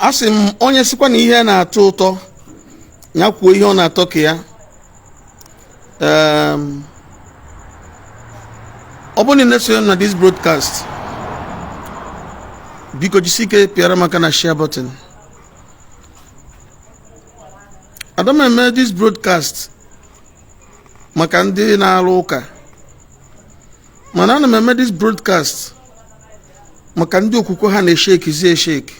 A sị m, onye sịkwa na ihe na-atọ ụtọ, ya kwuo ihe ọ na-atọ ka ya. Ọ bụrụ na ị na-esonye m na this broadcast, biko jisi ike pịara m aka na share button. Ada m eme this broadcast maka ndị na-arụ ụka, mana ana m eme this broadcast maka ndị okwukwe ha na-eshakizi eshake.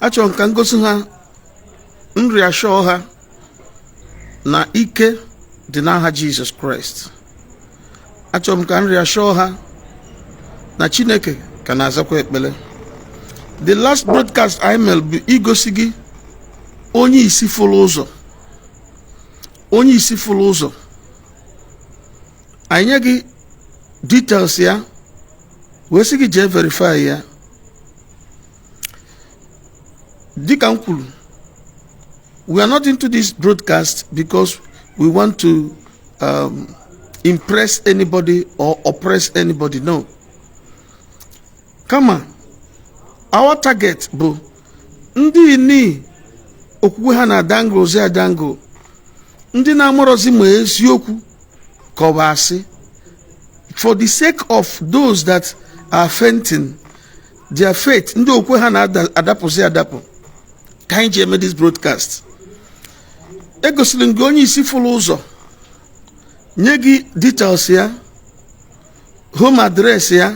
Achọrọ m ka m gosi ha, m reassure ha na ike dị n'aha Jizọs Kraịst. Achọrọ m ka m reassure ha na Chineke ka na-azakwa ekpere. The last broadcast anyị mere bụ igosi gị onye isi fụrụ ụzọ, onye isi fụrụ ụzọ. Anyị nye gị details ya, wee sị gị jee verify ya. Dịka m kwuru, we are not into this broadcast because we want to impress anybody or oppress anybody, no. Kama our target bụ ndị ni okwukwe ha na-adangozi adango, ndị na-amarọzi ma eziokwu ka ọ bụ asị. For the sake of those that are fainting their faith, ndị okwukwe ha na-adapụzi adapụ, ka anyị ji eme this broadcast. Egosiri m gị onye isi fụrụ ụzọ, nye gị details ya, home address ya,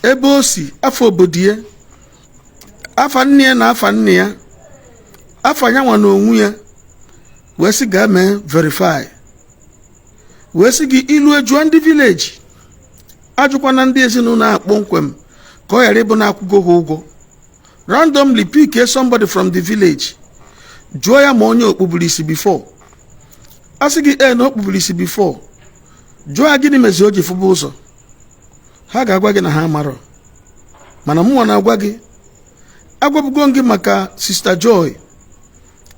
ebe o si, afọ obodo ya, afa nne ya na afa nne ya, afa ya nwa na onwe ya, wee sị gaa mee verify, wee sị gị ilu ejụọ ndị village, ajụkwana ndị ezinụlọ a kpọmkwem, ka ọ ghara ịbụ na akwụgo ha ụgwọ. Randomly pick somebody from the village, jụọ ya ma onye okpuburu isi before. A sị gị ee, na okpuburu isi before, jụọ ya gịnị mezi o ji fụba ụzọ. Ha ga-agwa gị na ha marọ. Mana mụnwa na-agwa gị, agwabugo gị maka Sister Joy.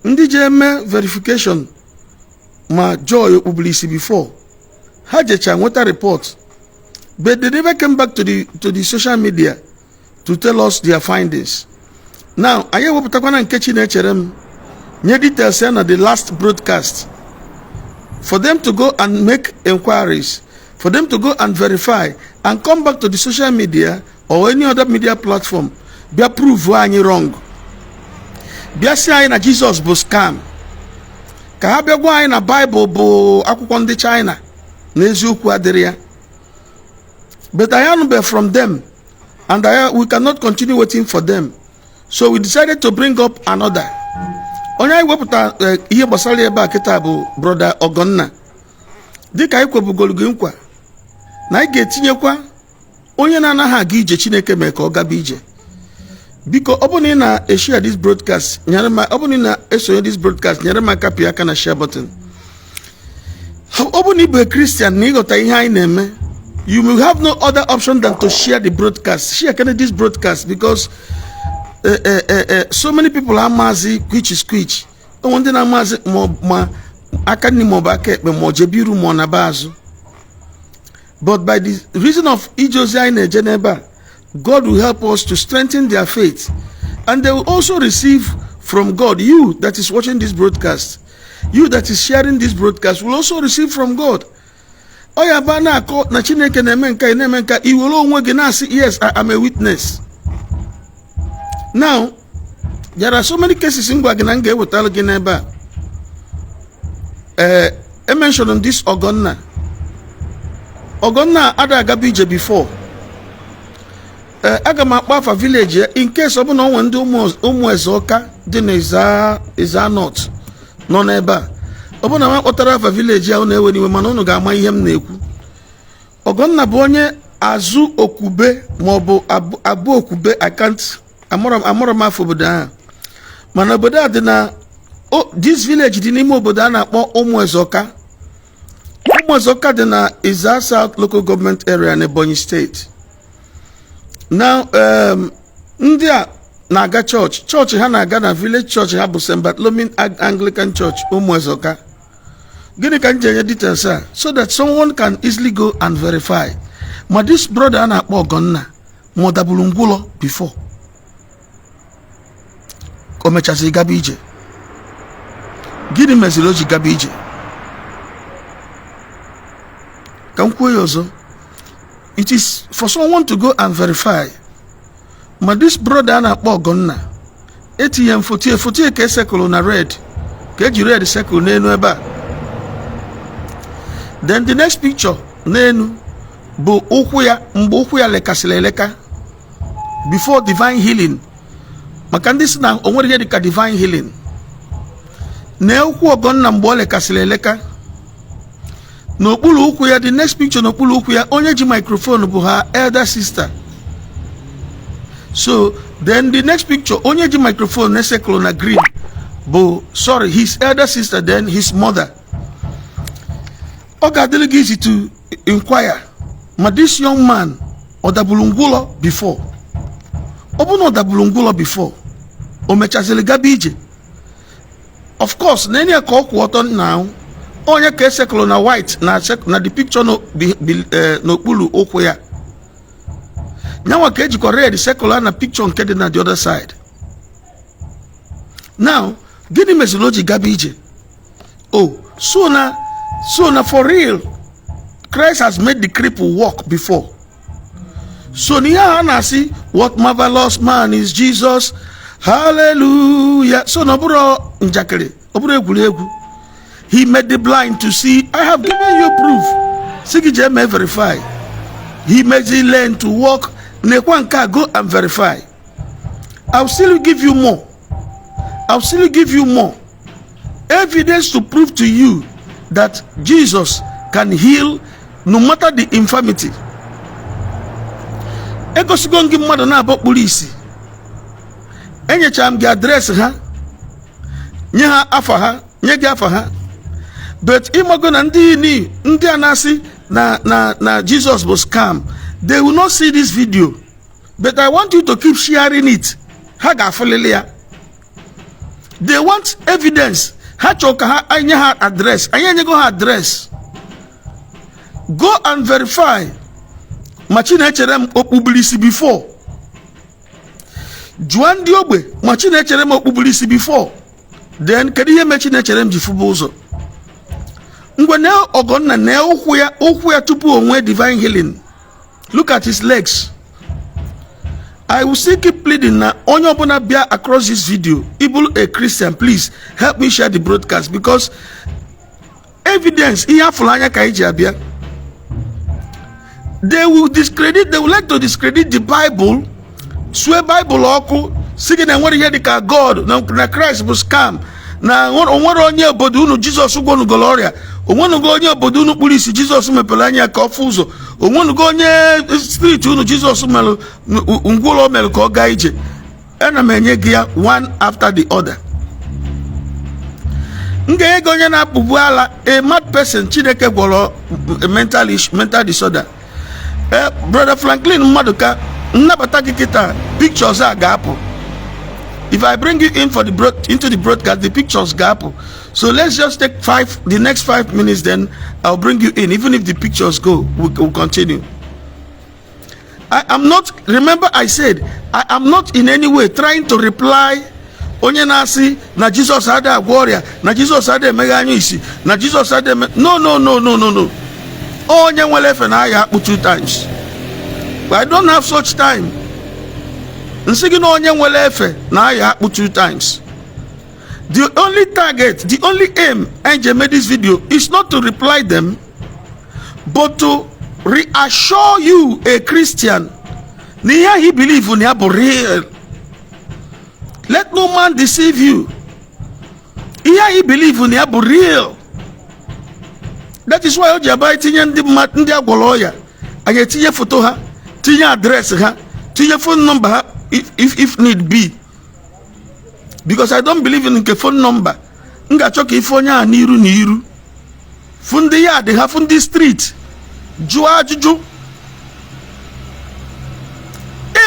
Ndị ji eme verification ma Joy okpuburu isi before, ha jecha nweta report, but they never came back to the social media to tell us their findings. Now anyị ewepụtakwana nke Chinechere m, nye details ya na the last broadcast, for them to go and make inquiries, for them to go and verify and come back to the social media or any other media platform, bịa prove anyị wrong, bịa sị anyị na Jesus bụ scam, ka ha bịa gwa anyị na Bible bụ akwụkwọ ndị China na eziokwu adịrị ya. But I anụbe from them, and we cannot continue waiting for them, so we decided to bring up another. Onye anyị wepụta ihe gbasara ebe a kịta bụ Brother Ogonna. Dịka anyị kwebugoro gị nkwa na anyị ga-etinyekwa onye na-anaghị aga ije, Chineke mee ka ọ gaba ije. Biko, ọ bụrụ na ị na-eshare this broadcast, nyere m, ọ bụrụ na ị na-esonye this broadcast, nyere m aka pịa aka na share button. Ọ bụrụ na ị bụ Christian na ịghọta ihe anyị na-eme, you will have no other option than to share the broadcast. Share kind this broadcast, because so many people amazi which is which. Onwe ndị na-amazi ma aka nri ma ọ bụ aka ekpe, ma ọ jebe iru ma ọ na-aba azụ. But by the reason of ije ozi anyị na-eje n'ebe a, God will help us to strengthen their faith, and they will also receive from God. You that is watching this broadcast, you that is sharing this broadcast, will also receive from God. Ọ ya ba na-akọ na Chineke na-eme nka, na-eme nka, i were onwe gị na-asị, "Yes, I am a witness." Now there are so many cases m gwa gị na m ga-ewetara gị n'ebe a. Ee, emention this Ogonna. Ogonna ada agaba ije before. Ee, aga m akpọ afa village ya in case ọ bụ na ọ nwee ndị ụmụ eze ọka dị na Ịza North nọ n'ebe a. Ọ bụ na m akpọtara afa village ya, unu ewe n'iwe, mana unu ga-ama ihe m na-ekwu. Ogonna bụ onye azụ okwube maọbụ abụ okwube. I can't, amụrọ m afọ obodo ahụ, mana obodo a dị na this village dị n'ime obodo a na-akpọ Ụmụezeọka. Ụmụezeọka dị na Ịza South Local Government Area na Ebonyi State. Now ndị a na-aga chọọchị. Chọọchị ha na-aga na village chọọchị ha bụ St. Bartholomew Anglican Church, Ụmụezeọka. Gịnị ka m ji enye details a? So that someone can easily go and verify ma this brother a na-akpọ Ogonna ma ọ daburu ngwụlọ before. O mechaziri gaba ije. Gịnị meziri o ji gaba ije? Ka m kwuo ya ọzọ, it is for someone to go and verify ma this brother a na-akpọ Ọgọnna. Etinye m foto ya, foto ya ka e circle na red, ka eji red circle n'elu ebe a. Then the next picture n'elu bụ ụkwụ ya mgbe ụkwụ ya lekasịrị eleka before divine healing, maka ndị si na o nwere ihe dịka divine healing. Na ụkwụ Ọgọnna mgbe ọ lekasịrị eleka n'okpuru ụkwụ ya, the next picture, n'okpuru ụkwụ ya, onye ji microphone bụ ha elder sister. So then the next picture, onye ji microphone na circle na green bụ, sorry, his elder sister, then his mother. Ọ ga-adịrị gị easy to inquire ma this young man ọ daburu ngwụlọ before. Ọ bụ na ọ daburu ngwụlọ before, o mechaziri gaba ije. Of course, na enye ka ọ kwụ ọtọ na onye ka e circle na white na the picture n'okpuru ụkwụ ya, nyanwa ka ejikwa red circle na picture nke dị na the other side. Now, gịnị meziri o ji gaba ije? Oh, so na for real, Christ has made the cripple walk before. So na ihe a na-asị, "What marvelous man is Jesus, hallelujah," so na ọ bụrụ njakịrị, ọ bụrụ egwuregwu. He made the blind to see. I have given you proof, si gị jee mee verify. He made the lame to walk. Nekwa nke a, go and verify. I'll still give you more, I'll still give you more evidence to prove to you that Jesus can heal no matter the infirmity. Egosigo m gị mmadụ na-abụ kpuru isi. Enyechara m gị address ha, nye ha afa ha, nye gị afa ha. But ịmago na ndị ni ndị a na-asị na Jesus bụ scam, they will not see this video, but I want you to keep sharing it. Ha ga-afụlili ya. They want evidence. Ha chọrọ ka ha nye ha address. Anyị enyego ha address. Go and verify ma Chinechere m okpubiri isi before. Jụọ ndị ogbe ma Chinechere m okpubiri isi before. Then kedu ihe mee Chinechere m ji fụba ụzọ? Ngwa, na Ọgọnna, na ụkwụ ya, ụkwụ ya tupu o nwee divine healing. Look at his legs. I will still keep pleading na onye ọbụla bịa across this video, ịbụrụ a Christian, please help me share the broadcast, because evidence, ihe afụrụ anya ka anyị ji abịa. They will discredit, they would like to discredit the Bible, sue Bible ọkụ, si gị na enwere ihe dịka God, na Christ bụ scam, na onwere onye obodo unu Jizọs gwọnugoro ọrịa, onwenugo onye obodo unu kpuru isi Jizọs mepere anya ka ọ fụ ụzọ, onwenugo onye street unu Jizọs mere ngwụlọ mere ka ọ gaa ije. Ana m enye gị ya one after the other. M ga-enye gị onye na-apụbu ala, a mad person Chineke gwọrọ mental disorder. Ee, Brother Franklin Mmadụka, nnabata gị kịta, pictures a ga-apụ. If I bring you in for the broad, into the broadcast, the pictures ga-apụ. So let's just take five the next 5 minutes, then I'll bring you in. Even if the pictures go, we will continue. I am not, remember I said I am not in any way trying to reply onye na-asị na Jizọs adịghị agwọ ọrịa, na Jizọs adịghị emeghe anya isi, na Jizọs adịghị eme. No, no, no, no, no, no. Onye nwere efe na aya akpụ two times, but I don't have such time. Nsị gị na onye nwere efe na aya akpụ two times. The only target, the only aim I made this video is not to reply them, but to reassure you, a Christian, na ihe ahụ believe na ya bụ real. Let no man deceive you. Ihe ahụ believe na ya bụ real. That is why o ji aba etinye ndị mmadụ, ndị agwọrọ ọya, anyị etinye foto ha, tinye address ha, tinye phone number ha if need be, because I don't believe in nke phone number. M ga-achọ ka ife onye a n'iru na iru, fụ ndị ya dị ha, fụ ndị street, jụọ ajụjụ.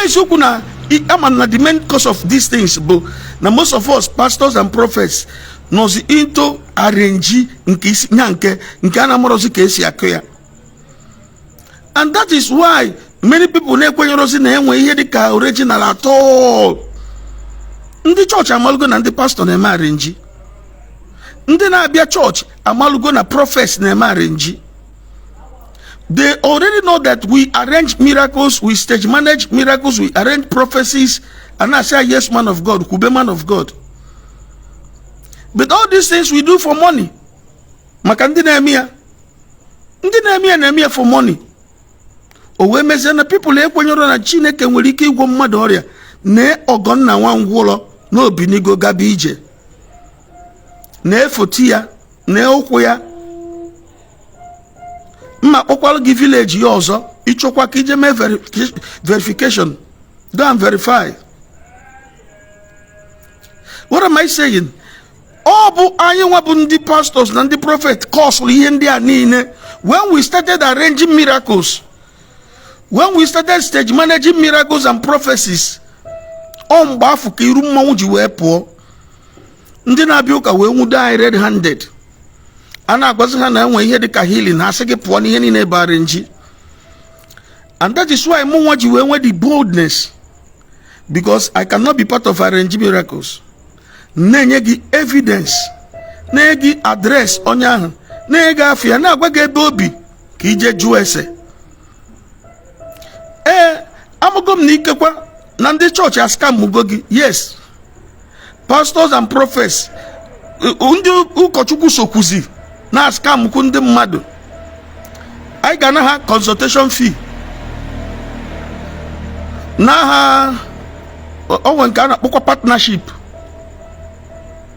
Eziokwu na ama na the main cause of these things bụ na most of us pastors and prophets nọzi into arrange nke isi nya nke a na-amụrụzi ka esi akụ ya, and that is why many people na-ekwenyerozi na enwe ihe dịka original at all. Ndị chọọchị amalụgo na ndị pastọ na-eme arrange. Ndị na-abịa chọọchị amalụgo na prophets na-eme arrange. They already know that we arrange miracles, we stage manage miracles, we arrange prophecies, and I say, "Yes, man of God, kwube, man of God." But all these things we do for money. Maka ndị na-eme ya, ndị na-eme ya na-eme ya for money. O wee mezie na people ekwenyere na Chineke nwere ike ịgwọ mmadụ ọrịa. Na Ọgọnna nwa ngwụlọ na obinigo gaba ije, na-efotu ya na ụkwụ ya. Mma kpọkwalụ gị village ya ọzọ. Ịchọkwa ka ije mee verification, go and verify. What am I saying? Ọ bụ anyị nwa bụ ndị pastors na ndị prophet causeụrụ ihe ndị a niile. When we started arranging miracles, when we started stage managing miracles and prophecies, ọ mgbe afọ ka iru mmanwụ ji wee pụọ. Ndị na-abịa ụka wee nwudo anyị red handed. A na-agwazi ha na enwe ihe dịka healing, ha sị gị pụọ n'ihe niile bara nji. And that is why mụ nwa ji wee nwee the boldness, because I cannot be part of arrange miracles. Na-enye gị evidence, na-enye gị address onye ahụ, na-enye gị afọ ya, na-agwa gị ebe obi ka ije jụọ ese. Ee, amụgo m na ikekwa na ndị chọọchị ascammugo gị. Yes, pastors and prophets, ndị ụkọchukwu sokwuzi na ascamkwu ndị mmadụ. Anyị ga-ana ha consultation fee n'aha onwe nke a na-akpọkwa partnership.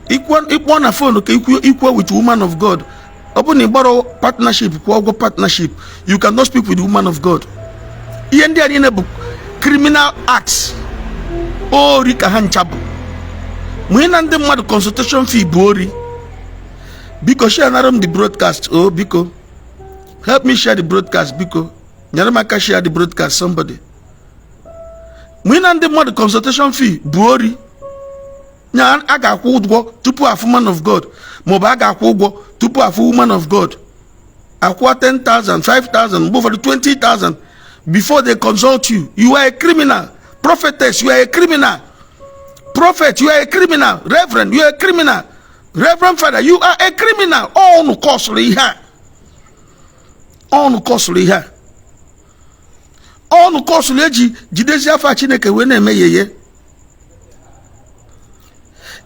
Ịkpọ na phone ka ikwu with woman of God, ọ bụ na ị gbara partnership, kwụọ ụgwọ partnership, you cannot speak with the woman of God. Ihe ndị a niile bụ criminal acts, ori ka ha ncha bụ. Ma ị na ndị mmadụ consultation fee bụ ori. Biko, share nara m the broadcast o. Biko, help me share the broadcast. Biko, nyere m aka share the broadcast, somebody. Ma ị na ndị mmadụ consultation fee bụ ori. Nya a ga-akwụ ụgwọ tupu afụ man of God, maọbụ a ga-akwụ ụgwọ tupu afụ woman of God. Akwụọ 10,000, 5,000, mgbe ụfọdụ 20,000 before they consult you. You are a criminal. Prophetess, you are a criminal. Prophet, you are a criminal. Reverend, you are a criminal. Reverend father, you are a criminal. Ọnụ causeụrụ ihe a, ọnụ causeụrụ ihe a, ọnụ causeụrụ eji jidezi afọ Chineke wee na-eme yeye.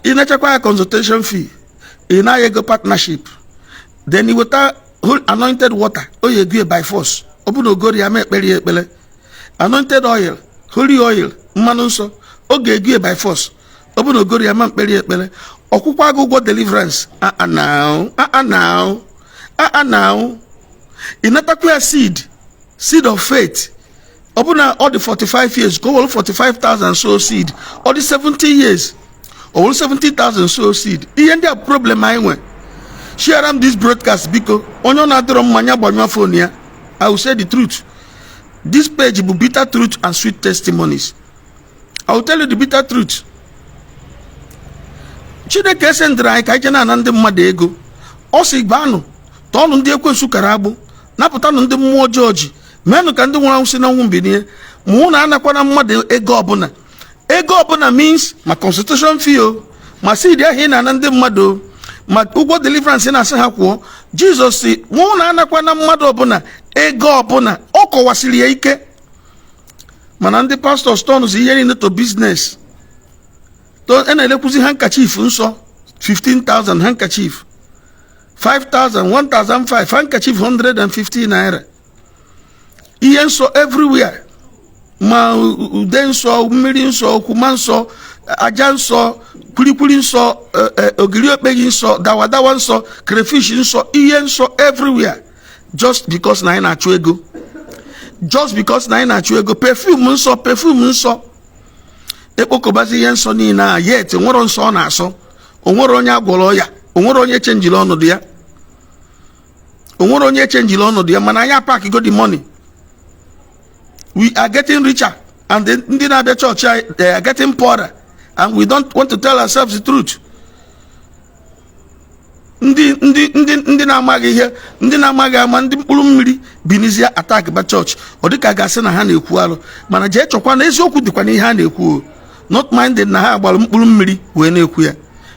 Ị na-echekwa ya consultation fee, ị naghị ego partnership, then ị weta anointed water, o ya ego by force. Ọ bụ na ogori ya ma ekpere ya ekpere. Anointed oil, holy oil, mmanụ nsọ, ọ ga-ego by force. Ọ bụ na ogori ya ma mkpere ya ekpere. Ọkwụkwọ agụ ụgwọ deliverance now, now, now. Ị natakwa ya seed, seed of faith. Ọ bụ na ọ dị 45 years, ka o were 45,000 sow seed. Ọ dị 70 years, o were 70,000 sow seed. Ihe ndị a bụ problem anyị nwe. Share am this broadcast, biko. Onye ọ na-adịrọ mmanya, gbanyụọ phone ya. I will say the truth. This page bụ bitter truth and sweet testimonies. I will tell you the bitter truth. Chineke esendịrị anyị ka anyị jee na-ana ndị mmadụ ego. Ọ sị, "Gbaanụ tọọnụ ndị ekwensu kara agbụ, napụtanụ ndị mmụọ ọjọọ ji, meenụ ka ndị nwụrụ anwụ si n'ọnwụ mbinie." Ma ụnụ anakwana mmadụ ego ọbụla. Ego ọbụla means ma consultation fee o, ma seed ahụ ị na-ana ndị mmadụ o, ma ụgwọ deliverance ị na-asị ha kwụọ. Jizọs si mụ na anakwana mmadụ ọbụla ego ọbụla. Ọ kọwasịrị ya ike. Mana ndị pastors turnụzi ihe niile to business. To a na-elekwuzi handkerchief nsọ 15,000, handkerchief 5,000, 1,500, handkerchief 150 naira. Ihe nsọ everywhere, ma ude nsọ, mmiri nsọ, okwuma nsọ, aja nsọ, kwilikwili nsọ, ogiri okpeghi nsọ, dawadawa nsọ, crayfish nsọ, ihe nsọ everywhere, just because na anyị na-achụ ego, just because na anyị na-achụ ego. Perfume nsọ, perfume nsọ, ekpokọbazi ihe nsọ niile a. Yet nwere nsọ ọ na-asọ. Onwere onye agwọrọ ya, onwere onye changeri ọnọdụ ya, onwere onye changeri ọnọdụ ya. Mana anyị apack go the money. We are getting richer and ndị na-abịa chọọchị anyị, they are getting poorer, and we don't want to tell ourselves the truth. Ndị na-amaghị ihe, ndị na-amaghị ama, ndị mkpụrụ mmiri binizie attack ba chọọchị. Ọ dịka a ga-asị na ha na-ekwu alụ, mana jee chọkwa na eziokwu dịkwa n'ihe a na-ekwu o. Not minded na ha gbara mkpụrụ mmiri wee na-ekwu ya.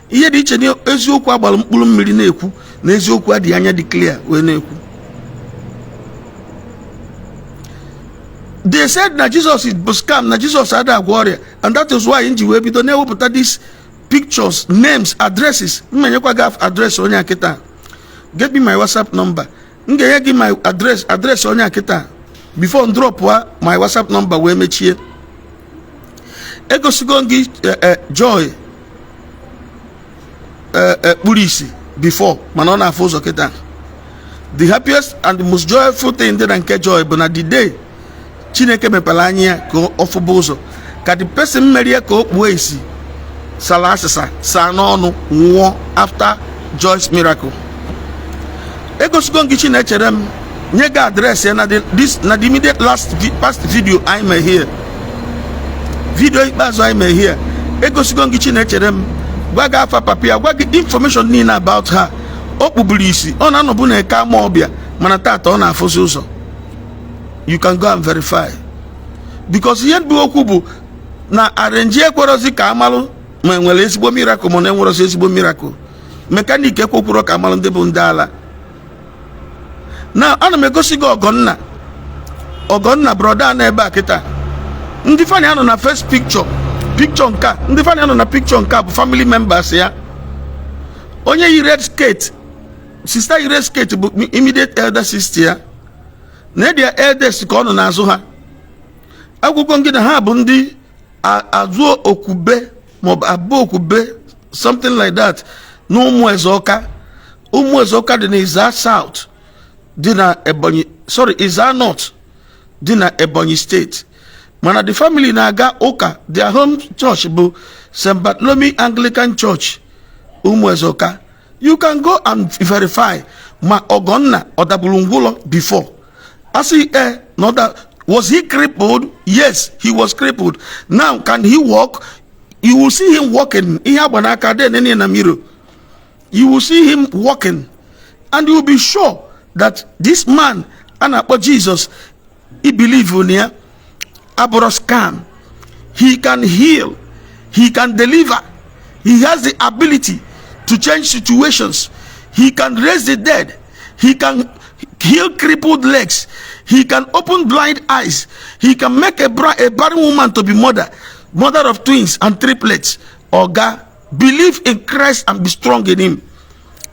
Ihe dị iche na eziokwu agbara mkpụrụ mmiri na-ekwu na eziokwu adịghị anya dị clear wee na-ekwu. They said na Jesus is bụ scam, na Jesus ada agwọ ọrịa, and that is why m ji wee bido na-ewepụta these pictures, names, addresses. M enyekwa gị address onye a kịta. Get me my WhatsApp number. M ga-enye gị my address, address onye a kịta before m drop my WhatsApp number wee mechie. Egosigo gị Joy kpuru isi before, mana ọ na-afụ ụzọ kịta. The happiest and the most joyful thing dị na nke Joy bụ na the day Chineke mepere anya ya ka ọ fụba ụzọ, ka the person merie ka o kpuo isi sara asịsa saa n'ọnụ nwụọ after Joy's miracle. Egosigo gị Chinechere m nye gị address ya na the this na the immediate last past video anyị mee here, video ikpeazụ anyị mee here. Egosigo gị Chinechere m, gwa gị afa papa ya, gwa gị information niile about her. O kpuburu isi, ọ na-anọbụ na Eke ama ọbịa, mana tata ọ na-afụzi ụzọ. You can go and verify, because ihe bụ okwu bụ na arenji ekwerozi ka amalụ ma enwere ezigbo miracle ma na enwerozi ezigbo miracle. Mechanic ekwekwuro ka amalụ ndị bụ ndị ala. Na ana m egosi gị Ọgọnna, Ọgọnna brother na ebe a kịta. Ndị fani anọ na first picture, picture nke a, ndị fani anọ na picture nke a bụ family members ya. Onye yi red skirt, sister yi red skirt, bụ immediate elder sister ya na their eldest ka ọ nọ n'azụ ha. Akwụkwọ ngị na ha bụ ndị azụ okwube maọbụ abụ okwube, something like that, na Ụmụ Eze Ọka. Ụmụ Eze Ọka dị na Iza South, dị na Ebonyi, sorry, Iza North, dị na Ebonyi Steeti. Mana the family na-aga ụka, their home church bụ St. Bartholomew Anglican Church, Ụmụ Eze Ọka. You can go and verify ma Ọgọnna ọ dagburu ngwụlọ before. Asị e na that was he crippled? Yes, he was crippled. Now can he walk? You will see him walking. Ihe agba n'aka dị nene na mirror. You will see him walking and you will be sure that this man a na-akpọ Jesus I believe in ya abụrụ scam. He can heal, he can deliver, he has the ability to change situations, he can raise the dead, he can heal crippled legs, he can open blind eyes, he can make a barren woman to be mother of twins and triplets. Oga, believe in Christ and be strong in him.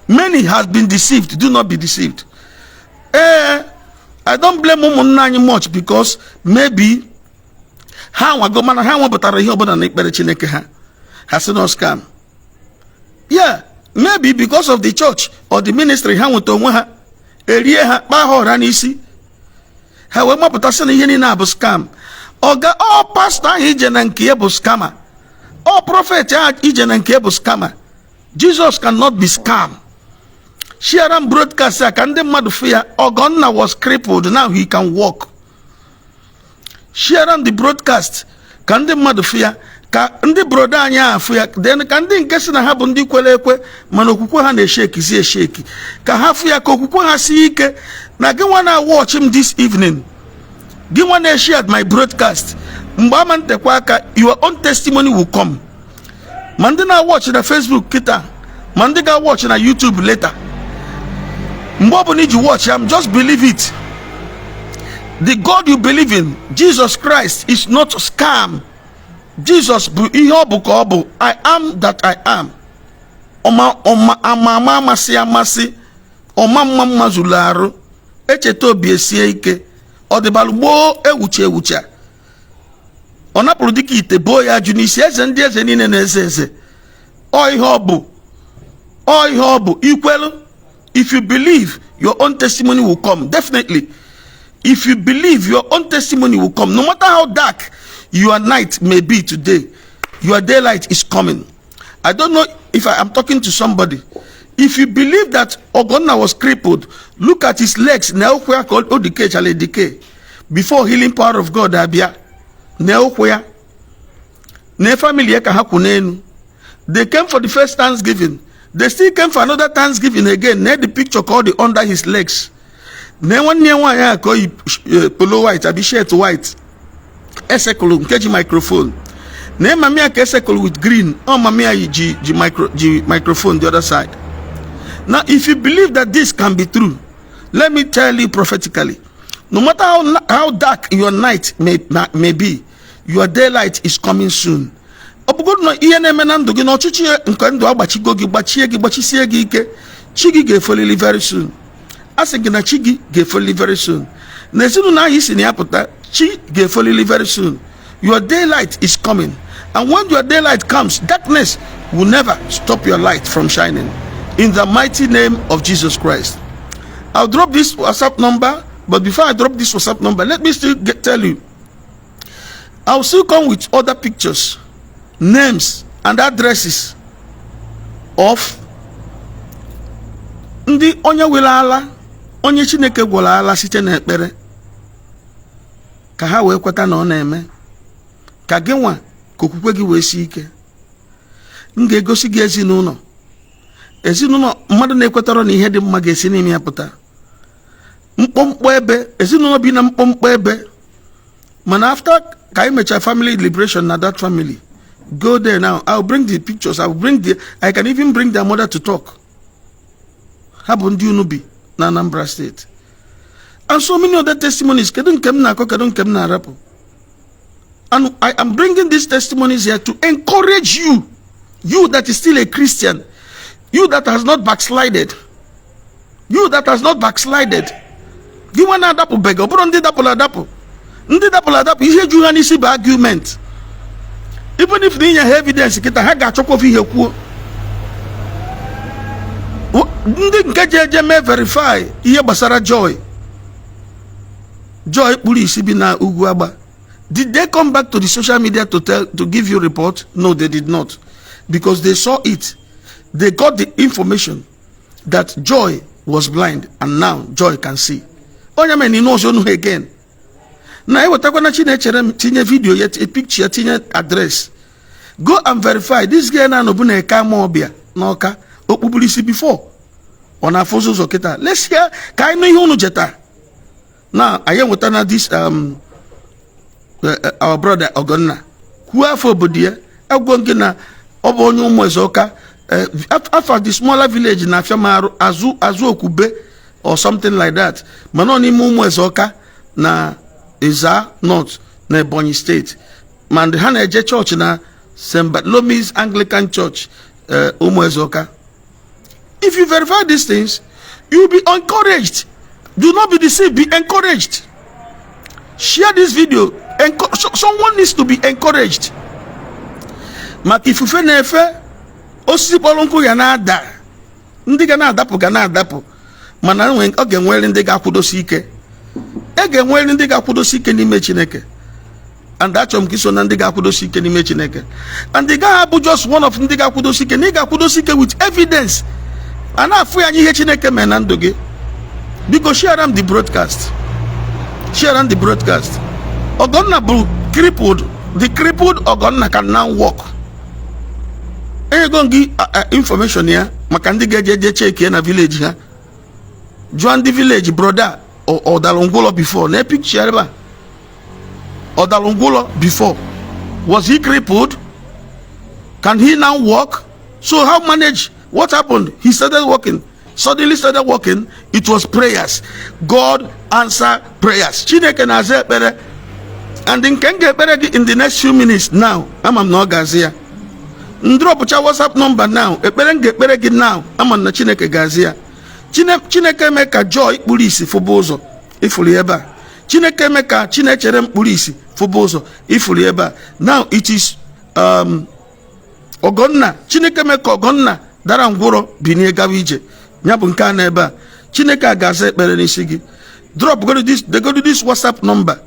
Many has been deceived. Do not be deceived. I don't blame ụmụnna anyị much, because maybe ha nwago, mana ha nwepụtara ihe ọbụla na ikpere Chineke ha, ha sị no scam. Yeah, maybe because of the church or the ministry ha nweta onwe ha, erie ha, kpaa ha ọra n'isi, ha wee mapụta sị na ihe niile a bụ scam. Ọga, ọ pastọ ahụ ije na nke ya bụ scammer, ọ prophet ahụ ije na nke ya bụ scammer. Jesus cannot be scam. Share am broadcast a ka ndị mmadụ fụ ya. Ọgọnna was crippled, now he can walk. Share am the broadcast ka ndị mmadụ fụ ya, ka ndị brother anyị afụ ya, then ka ndị nke si na ha bụ ndị kwere ekwe mana okwukwe ha na-eshake eshake, ka ha fụ ya, ka okwukwe ha sie ike. Na gị nwa na-watch m this evening, gị nwa na-share my broadcast, mgbe ama ntekwa aka, your own testimony will come. Ma ndị na-watch na Facebook kịta, ma ndị ga-watch na YouTube later, mgbe ọbụla iji watch am, just believe it. The God you believe in, Jesus Christ, is not scam. Jesus bụ ihe ọ bụ ka ọ bụ. I am that I am. Ọma ọma, ama ama, amasị amasị, ọma mma mma, zuru arụ, echeta obi esie ike. Ọdịbalụ gboo ewucha ewucha, ọ napụrụ dịka ite boo ya ajụ n'isi. Eze ndị eze niile na-eze eze. Ọ ihe ọ bụ, ọ ihe ọ bụ. Ikwelu, if you believe, your own testimony will come. Definitely, if you believe, your own testimony will come. No matter how dark your night may be today, your daylight is coming. I don't know if I am talking to somebody. If you believe that Ogonna was crippled, look at his legs na ụkwụ ya ka o decay chala decay before healing power of God abịa na ụkwụ ya na family ya ka ha kwụ n'elu. They came for the first thanksgiving, they still came for another thanksgiving again. Na the picture ka ọ dị under his legs na nwanne ya nwaanyị a ka o yi polo white abi shirt white esekụlụ nke ji microphone. Na mami ya ka circle with green. Ọ mami ya ji microphone the other side. Now, if you believe that this can be true, let me tell you prophetically, no matter how dark your night may be, your daylight is coming soon. Ọ bụgodu na ihe na-eme na ndụ gị na ọchịchị nke ndụ agbachigo gị, gbachie gị, gbachisie gị ike, chi gị ga-efolili very soon. A sị gị na chi gị ga-efolili very soon. Na ezinụlọ ahụ isi na ya pụta, chi ga-efolili very soon. Your daylight is coming, and when your daylight comes, darkness will never stop your light from shining, in the mighty name of Jesus Christ. I'll drop this WhatsApp number, but before I drop this WhatsApp number, let me still tell you, I'll still come with other pictures, names and addresses of ndị onye were ala, onye Chineke gwọrọ ala site n'ekpere, ka ha wee kweta na ọ na-eme, ka gị nwa ka okwukwe gị wee sie ike. M ga-egosi gị ezinụlọ mmadụ na-ekwetara na ihe dị mma ga-esi n'ime ya pụta. Mkpọmkpọ ebe, ezinụlọ bi na mkpọmkpọ ebe, mana after ka anyị mechaa family liberation na that family, go there now. I'll bring the pictures, I can even bring their mother to talk. Ha bụ ndị unu bi na Anambra State, and so many other testimonies. Kedu nke m na-akọ? Kedu nke m na-arapụ? And I am bringing these testimonies here to encourage you, you that is still a Christian, you that has not backslided, you that has not backslided. Gị nwa na-adapụbeghị. Ọ bụrụ ndị dapụrụ adapụ, ndị dapụrụ adapụ, ihe ju ha n'isi bụ argument. Even if na inye ha evidence kịta, ha ga-achọkwa ofe ihe kwuo. Ndị nke ji eje mee verify ihe gbasara Joy, Joy kpuru isi bi na Ugwu Agba, did they come back to the social media to give you report? No, they did not, because they saw it. They got the information that Joy was blind and now Joy can see. Onye mere na ịnụ ọzọ ha again na ewetakwana Chinechere m tinye video ya, picture ya, tinye address. Go and verify. This girl na-anọbụ na Eke Ama Ọbịa n'Ọka, okpuburu isi before, ọ na-afụzi ụzọ kịta. Let's hear, ka anyị nụ ihe unu jeta na anyị enweta na this our brother Ogonna kwuo afọ obodo ya. Agwọ gị na ọ bụ onye ụmụ eze ụka afa the smaller village na afịa ma azụ azụ okwube or something like that, mana ọ n'ime ụmụ eze ọka na Ezza North na Ebonyi State. Ma ha na-eje chọọchị na St. Bartholomew's Anglican Church, ụmụ eze ọka. If you verify these things, you will be encouraged. Do not be deceived, be encouraged. Share this video. Someone needs to be encouraged, maka ifufe na-efe, osisi kpọrọ nkụ ya na-ada, ndị ga na-adapụ ga na-adapụ, mana ọ ga-enwere ndị ga-akwụdosi ike. E ga-enwere ndị ga-akwụdosi ike n'ime Chineke, and achọrọ m ka iso na ndị ga-akwụdosi ike n'ime Chineke. And ị gaghị abụ just one of ndị ga-akwụdosi ike, na ị ga-akwụdosi ike with evidence, a na-afụ ya anya ihe Chineke mere na ndụ gị. Biko, share am the broadcast, share am the broadcast. Ogonna bụ crippled. The crippled Ogonna can now walk. Enyego m gị information ya maka ndị ga-eje eje check ya na village ha. Jụọ ndị village, brother ọ dara ngwụlọ before? Na picture ebe a, ọ dara ngwụlọ before? Was he crippled? Can he now walk? So how manage? What happened? He started walking, suddenly started walking. It was prayers. God answer prayers. Chineke na-aza ekpere, and nke m ga-ekpere gị in the next few minutes now, ama m na ọ ga-aza ya. Ndropụcha WhatsApp number now. Ekpere m ga-ekpere gị now, ama m na Chineke ga-aza ya. Chineke mee ka Joy kpuru isi fụba ụzọ, ifuru ebe a. Chineke mee ka Chinechere m kpuru isi fụba ụzọ, ifuru ebe a. Now it is Ọgọnna. Chineke mee ka Ọgọnna dara ngwụrọ binie gawa ije, ya bụ nke a na ebe a. Chineke a ga-aza ekpere n'isi gị. Drop godu this, degodu this WhatsApp number,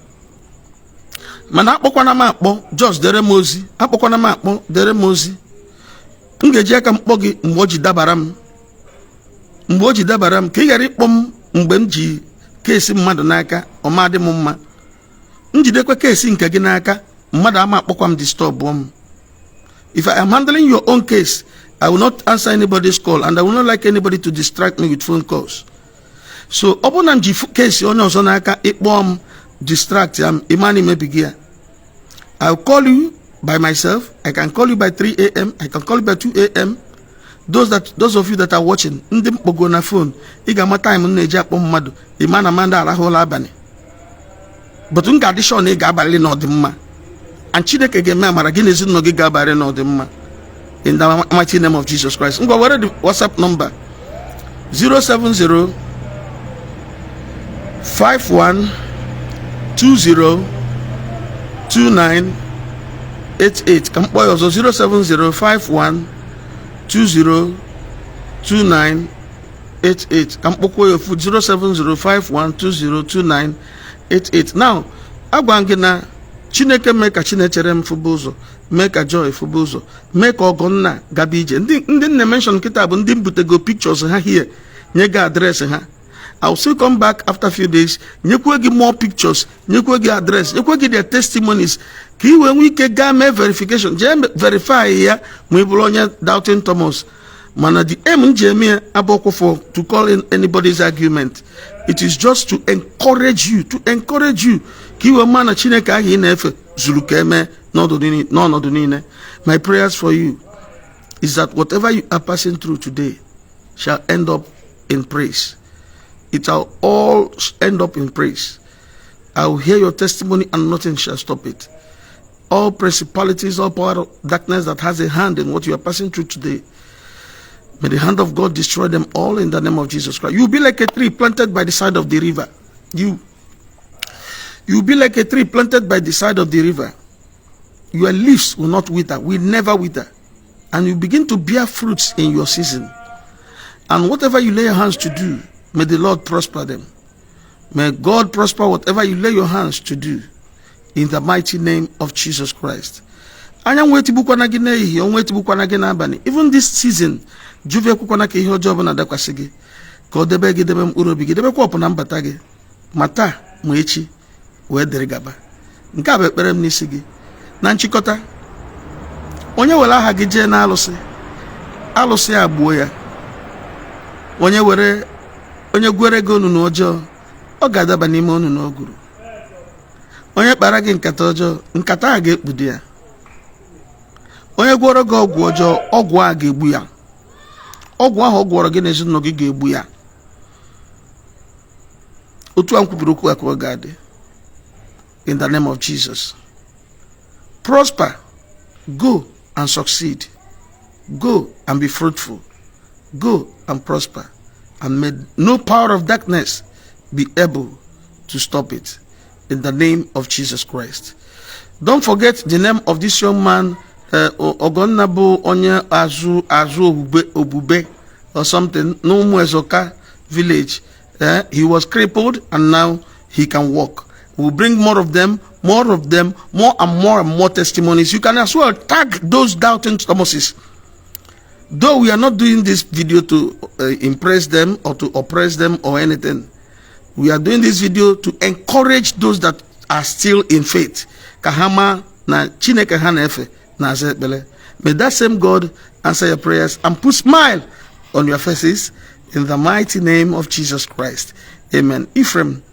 mana akpọkwana m akpọ, just dere m ozi. Akpọkwana m akpọ, dere m ozi. M ga-eji aka m kpọ gị mgbe o ji dabara m, mgbe o ji dabara m, ka ị ghara ịkpọ m mgbe m ji case mmadụ n'aka. Ọ ma dị m mma njidekwa case nke gị n'aka, mmadụ ama akpọkwa m, disturb m. If I am handling your own case, I will not answer anybody's call and I will not like anybody to distract me with phone calls. So ọ bụrụ na m ji case onye ọzọ n'aka, ịkpọọ m, distract ya m, ịma na imebighị ya. I will call you. By myself, I can call you by 3 a.m., I can call you by 2 a.m. Those of you that are watching, ndị mkpọgo na phone, ị ga-ama time m na-eji akpọ mmadụ. Ịma na mmadụ arahụ ụla abalị, but m ga-adị sure na ị ga-abalị n'ọdịmma, and Chineke ga-eme amara, gị na ezinụlọ gị ga-abalị n'ọdịmma, in the mighty name of Jesus Christ. Ngwa, were the WhatsApp number: 070 51 20 29 88. Ka m kpọọ ya ọzọ: 070 51 20 29 88. Ka m kpọkwuo ya ofu: 070 51 20 29 88. Now, agwa m gị na Chineke mee ka Chinechere m fụba ụzọ, mee ka Joy fụba ụzọ, mee ka Ọgọnna gaba ije. Ndị nna mention nkịta bụ ndị mbutego pictures ha here, nye gị address ha. I will still come back after few days, nyekwe gị more pictures, nyekwe gị address, nyekwe gị their testimonies, ka ị wee nwee ike gaa mee verification, jee verify ya, ma ị bụrụ onye doubting Thomas. Mana the aim m ji eme ya abụọkwa for to call in anybody's argument. It is just to encourage you, to encourage you, ka ị wee maa na Chineke ahụ ị na-efe zuru ka emee n'ọnọdụ niile. My prayers for you is that whatever you are passing through today shall end up in praise. It shall all end up in praise. I will hear your testimony and nothing shall stop it. All principalities, all power of darkness that has a hand in what you are passing through today, may the hand of God destroy them all in the name of Jesus Christ. You'll be like a tree planted by the side of the river. You'll be like a tree planted by the side of the river. Your leaves will not wither, will never wither. And you begin to bear fruits in your season. And whatever you lay your hands to do, may the Lord prosper them. May God prosper whatever you lay your hands to do, in the mighty name of Jesus Christ. Anyanwụ etigbukwana gị n'ehihie, ọnwa etigbukwana gị n'abalị. Even this season, Jehova ekwekwana ka ihe ọjọọ ọbụla dakwasị gị, ka ọ debe gị, debe mkpụrụ obi gị, debekwa ọpụ na mbata gị, ma taa ma echi wee dịrị gaba. Nke a bụ ekpere m n'isi gị. Na nchịkọta, onye were aha gị jee n'alụsị, alụsị a gbuo ya. Onye were onye gwere gị onunu ọjọọ, ọ ga-adaba n'ime onunu o gwuru. Onye kpara gị nkata ọjọọ, nkata a ga-ekpudo ya. Onye gwọrọ gị ọgwụ ọjọọ, ọgwụ a ga-egbu ya. Ọgwụ ahụ ọ gwọrọ gị na ezinụlọ gị ga-egbu ya. Otu a m kwubiri okwu a ka ọ ga-adị, in the name of Jesus. Prosper, go and succeed, go and be fruitful, go and prosper, and may no power of darkness be able to stop it, in the name of Jesus Christ. Don't forget the name of this young man, Ogonna, bụ onye azụ azụ obube obube or something n'Ụmụezoka village. He was crippled and now he can walk. We'll bring more of them, more of them, more and more and more testimonies. You can as well tag those doubting Thomases. Though we are not doing this video to impress them or to oppress them or anything, we are doing this video to encourage those that are still in faith, ka ha ma na Chineke ha na-efe na-aza ekpere. May that same God answer your prayers and put smile on your faces, in the mighty name of Jesus Christ. Amen. Ephraim.